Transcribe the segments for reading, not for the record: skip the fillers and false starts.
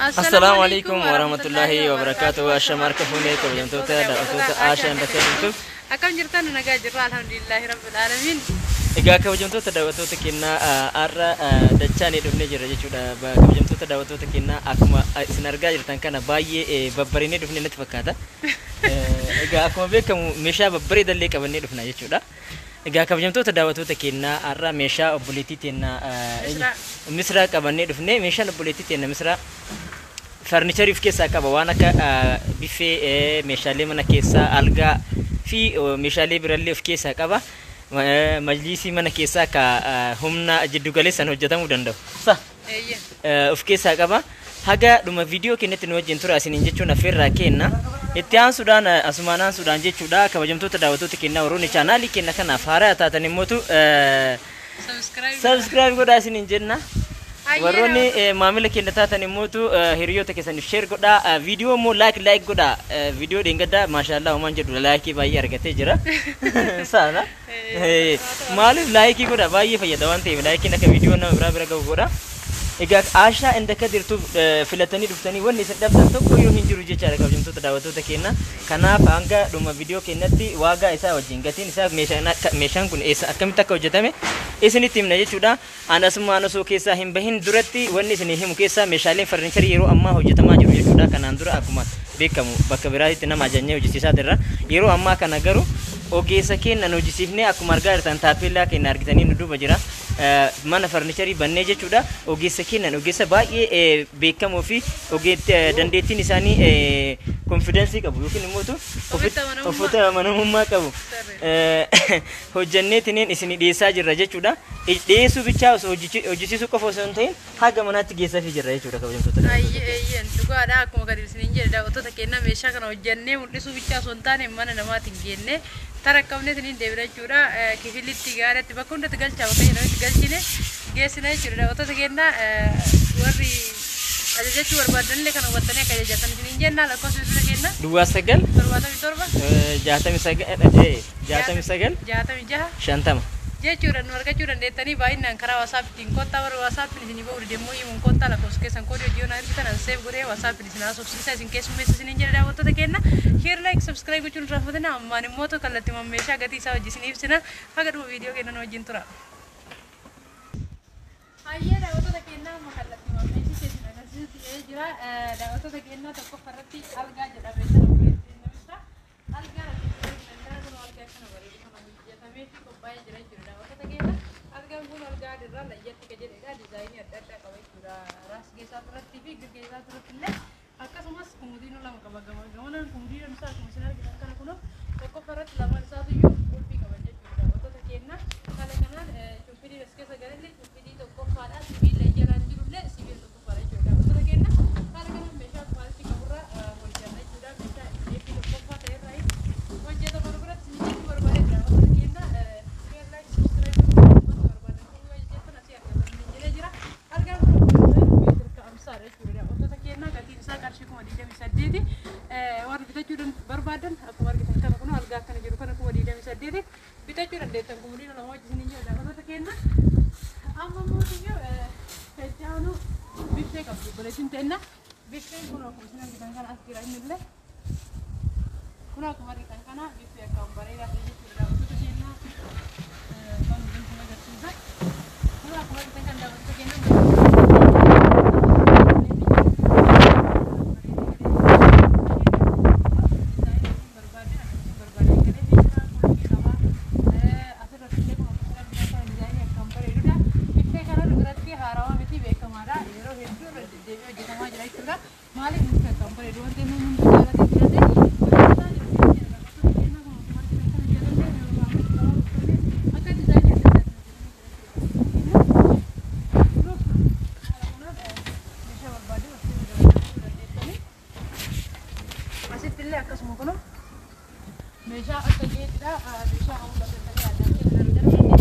Assalaamu alaikum warahmatullahi wabarakatuh. Ashama harka fuunee kabajamtoota daawwattoota Aashaa Indaka YouTube. Akkam jirtan? Nagaa jirra, alhamdulillahi rabbil alamin. Egaa kabajamtoota daawwattoota kennaa, har'a dachaanii dhufnee jirra jechuudha. Kabajamtoota daawwattoota kennaa, akkuma isin argaa jirtan kana baay'ee babbareennee dhufnee natti fakkaata. Egaa akkuma beekamu meeshaa babbareedallee qabannee dhufna jechuudha. Egaa kabajamtoota daawwattoota kennaa, har'a meeshaa obboleettii teennaa Misraa qabannee dhufnee. Meeshaan obboleettii teenna Misraa farnicharii of keessaa qaba, waan akka biffee, meeshaalee mana keessaa, algaa fi meeshaalee birallee of keessaa qaba. Majliisii mana keessaa ka humna jiddugaleessaan hojjetamuu danda'u. Sa of keessaa qaba. Haga dhuma viidiyoo keenyatti nu wajjin tura isiniin jechuun affeerraa kenna. Itti aansuudhaan, asumaan aansuudhaan jechuudha, kabajamtoota daawwattoota kennaa, warroonni chaanaalii kenna kanaaf haaraa taatan immootu subscribe godhaa isiniin jenna. Warroonni maamila keenya taatan immootu hiriyoota keessaniif share godhaa, viidiyoo immoo like like godhaa. Viidiyoo dheengaddaa maashaallah homaan jedhu, likeii baay'ee argatee jira. Saana maaliif likeii godhaa? Baay'ee fayyada waan ta'eef, likeiin akka viidiyoo nama biraa bira ga'u godha. Egaa Aashaa Indaka jirtu filatanii dhuftanii wanni isin dhabdan tokko iyyuu hin jiru jechaadha, kabajamtoota daawwattoota keenya. Kanaaf hanga dhuma viidiyoo keenyatti waagaa isaa wajjin, gatiin isaa, meeshaan kun eessa akkamitti akka hojjetame isinitti himna jechuudha. Ani asumaan osoo keessaa hin bahin duratti wanni isinii himu keessaa meeshaaleen farnicharii yeroo ammaa hojjetamaa jiru jechuudha. Kanaan dura akkuma beekamu bakka biraatti nama ajajnee hojjechiisaa jirra. Yeroo ammaa kana garuu ogeessa keenya nu hojjisiifnee, akkuma argaa jirtan taappellaa keenya argitanii nu duuba jira. Mana farnicharii bannee jechuudha. Ogeessa keenyan, ogeessa baay'ee beekamoo fi dandeettiin isaanii confidenceii qabu yookiin immoo ofitti amanamummaa qabu hojjanneetiniin isin dhiyeessaa jirra jechuudha. Dhiyeessuu bichaa osoo hojjisiisuu qofa osoo hin ta'in haga manaatti geessaafii jirra jechuudha, kabajamtoota. Eeyyeen, dhugaadha. Akkuma gadi isiniin jedhe, daawwattoota keenya, meeshaa kana hojjannee mul'isuu bichaa osoo hin taane mana namaatiin geenne tarakkabnee isiniin deebina jechuudha. Kifilitti gaariitti bakka hundatti galchaa, bakka jedhametti galchine geessina jechuudha. Daawwattoota keenya, warri ajajachuu barbaadanillee kana hubattanii akka ajajatan isiniin jenna. Lakkoofsa bilbila keenya 09 77 69 69 66 50 jechuudha. Nu argachuu dandeettanii baay'inaan karaa WhatsAppiitiin kottaa. Warri WhatsAppiin isinii ba'uu dide immoo himuun kottaa. Lakkoofsa keessan koodii hojii yoonaa ergitan an save godhee WhatsAppiin isin haasofsiisa, isin keessummeessa isiniin jedha. Daawwattoota keenya, share, like, subscribe gochuun irraanfatina. Ammaan immoo kallattii meeshaa gatii isaa hojii isin ibsina. Haga dhuma viidiyoo keenya nu wajjin tura. Hayyee daawwattoota keenya, amma kallattii meeshaa isin agarsiisutti ga'ee jira. Daawwattoota keenya, tokkoffaa irratti algaa jedhama meeshaa namicha. Algaa kun algaa kana bareedu kana hojjetamee fi qophaa'ee jira jechuudha. Daawwattoota keenya, algaan kun algaa dirraa layyatti ka jedhedha. Dizaayinii adda addaa qaba jechuudha. Raas keessaa irratti fi girgee irratti illee akkasumas kumudiinoo lama qaba. Gama gamanaan kumudiinoon isaa akkuma isin argitan kana kunoo tokkoffaa irratti lamaan isaatu iyyuu qulfii qaba jechuudha. Daawwattoota keenya, haala kanaan cuuffidii as keessa galallee cuuffidii tokkoffaadha. Sibiila jalaan jirullee sibiila tokkoffaadha jechuudha. Daawwattoota keenya, haala kanaan meeshaa quality qaburraa hojjanna jechuudha. Meeshaa eebbii tokkoffaa ta'erraa hojjetaman biratti isin jechuu barbaade. Daawwattoota keenya, share, like, subscribe gochuun barbaadan kun yoo jettan asii argatan jedhee jira. Algaan kun meetira ka'amsaadha jechuudha. Daawwattoota keenya, gatiin isaa qarshii 28,000. Warri bitachuu barbaadan akkuma argitan kana kun algaa akkana jiru kana 28,000 bitachuu dandeettan. Kumudiina lama wajjin isin jedha, daawwattoota keenya. Amma immoo itti biffee qabdi obboleettiin teenna. Biffeen kun akkuma isin argitan kana as jira inni illee. Kun akkuma argitan kana biffee akkaan bareedaa ta'e jechuudha. Daawwattoota keenya, kan nuti agarsiisa. Kun akkuma argitan kan daawwattoota keenya yeroo hedduu irra deddeebi'ee hojjetamaa jira jechuudha. Maaliif nuti akkaan bareedu wanti inni hundi jaalatee filatee hojjetaa jiru jechuudha. Daawwattoota keenya, kun akkuma argitan kana jalallee akka dizaayinii adda addaatiin hojjetamee jira jechuudha. Meeshaa barbaade dabalachuu dandeessanii. Asitti illee akkasuma kun meeshaa akka geexidha. Meeshaa hawwa balbalii adda addaa gargar dandeessanii.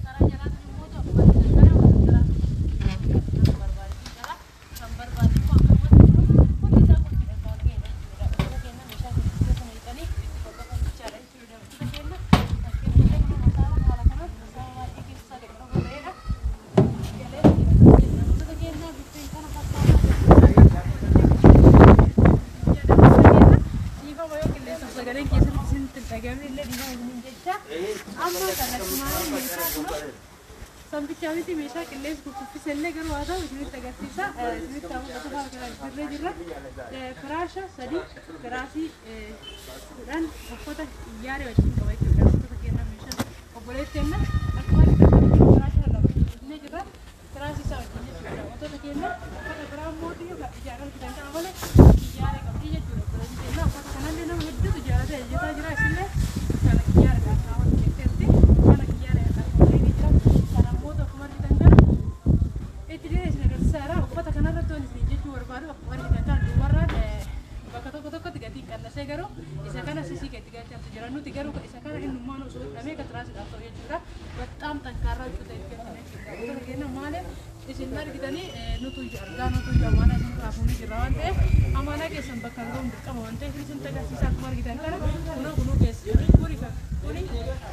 Karaa jalaatiin immoo akkuma argitan kana mandara kan barbaade jira. Kan barbaade immoo akkanumatti hundi isaa qulfiidha kan ga'edha jechuudha. Daawwattoota keenya, meeshaa keessa naqxanii itti qoqqoban jechaadha jechuudha. Daawwattoota keenya, as keessatti kun masaala haala kanaan masaala baay'ee keessaa gadi fagoo ta'edha. Galee jira. Daawwattoota keenya, biffeen kana fakkaata. Sanbichaa miti meeshaa qilleensi kukkuffisellee garuu haa ta'u isinitti agarsiisa. Isinitti mul'atu haala kanaan dirree jirra. Firaasha 3 firaasii 10 uffata xiyyaara wajjin qaba jechuudha. Uffata kenna meeshaa obboleetti kenna akkuma argitan firaasha 2 inni jira. Firaasii isaa wajjin jechuudha. Wantoota kenna uffata biraa mootii ijaan argitan kana malee xiyyaara qabdi jechuudha. Obboleetti kenna uffata kanallee nama hedduutu jaallatee hojjetaa jira. Isinillee kana xiyyaara kaawwan jetteetti kana xiyyaara kaawwan jira. Kana immoo akkuma argitan kana itti dhiyeessi isin agarsiisaa jira. Uffata kanarratti wanti isin jechuu barbaadu akkuma argitan kana dubarraan bakka tokko tokkotti gatiin qannasee garuu isa kana sisii itti galchantu jira. Nuti garuu isa kana innummaan osoo hidhamee ka tiraasiidhaaf ta'u jechuudha. Baxaam xankaarraa huccuu ta'e itti galchine jechuudha. Uffata keenya maaliif isin argitanii nutu argaa nutu amaanaa isin irraa fuunee jirra waan ta'eef amaanaa keessan bakka hin ga'uun dirqama waan ta'eef isin agarsiisa. Akkuma argitan kana kunoo kunoo keessa kuni kuni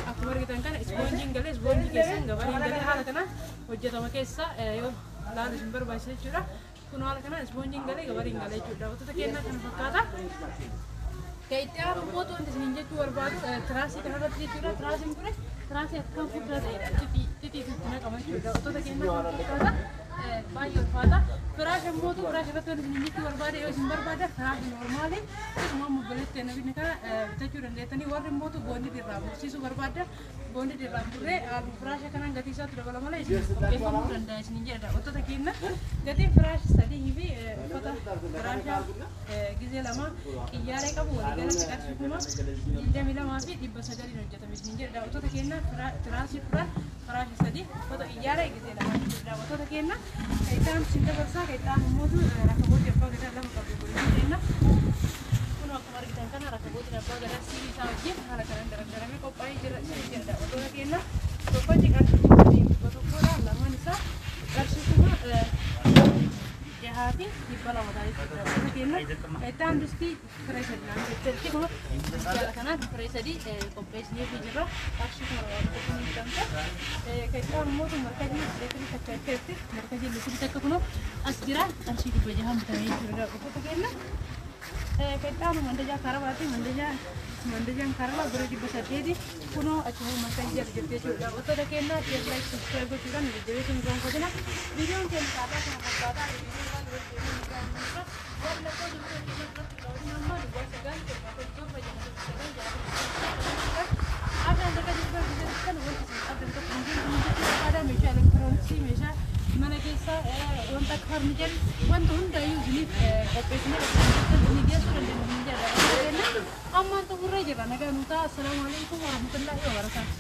akkuma argitan kana ispoonjiin galee ispoonjii keessan gabariin galee haala kanaan hojjetama keessa yoo laalu isin barbaachisa jechuudha. Kun haala kanaan ispoonjiin galee gabariin galee jechuudha. Wantoota kennaa kana fakkaata. Kan itti aanu immoo wanti isiniin jechuu barbaadu tiraasii kanarratti jechuudha. Tiraasiin kun tiraasii akkaan furdaa ta'edha. Xixiitu itti naqama jechuudha. Wantoota kennaa kana fakkaata. Baay'ee ulfaata. Firaasha immoo firaasha irratti wanti isiniin jechuu barbaade yoo isin barbaada firaasha noormaali. Akkasuma obboleetti nabinni kana bitachuu dandeettanii warri immoo boondii irraa bursiisuu barbaada. Boondii irraa burree firaasha kanaan gatii isaatu dabala malee isin qopheeffamuu danda'a isiniin jedha. Wantoota kenna gatiin firaasha 3 fi uffata firaasha gizee 2 xiyyaaree qabu waliigalatti qarshii 22,900 hojjetame isiniin jedha. Wantoota kenna tiraasii 10 firaasha 3 uffata xiyyaaree gizee 2 jechuudha. Wantoota kenna kan itti aanu sin dabarsaa kan itti aanu immoo rakabootii abbaa gadaa 2 qabdu godhanii kenna. Kun akkuma argitan kana rakabootiin abbaa gadaa sirii isaa wajjin haala kanaan daradaramee qophaa'ee jira isin jedha. Wantoota kenna tokkochi qarshii 3,100dha. Lamaan isaa qarshii 6,200 ta'a jechuudha. Wantoota kenna itti aanu distii firee 3 naan jetteetti kun haala kanaan firee 3 qopheessinee jirra. Qarshii 2,100 bitamte. Kan itti aanu immoo markajii leetirii takka jetteetti markajii leetirii takka kunoo as jira qarshii 600 bitamee jechuudha. Wantoota kenna kan itti aanu mandajaa karabaati. Mandajaan karabaa birrii 800 kunoo achuma markajii jala jirti jechuudha. Wantoota kenna share like subscribe gochuudhaan jajjabeessuun gonfatina. Viidiyoon keenya saadaa kana fakkaataa viidiyoon baay'ee warri lakkoofsa bilbila keenya irratti qabatin amma 09 77 69 69 Afaan bakka jirtu kan wanti isin qabdan tokko hin jiru jechuu barbaada. Meeshaa elektirooniksii meeshaa mana keessaa wanta akka farniicharii wanta hundaayyuu isiniif qopheessinee isinii geessuu dandeenya isin jedha. Ammaan xumurree jirra nagaa nuu ta'a. Assalaamu alaikum warahmatullaahi wabarakaatuh.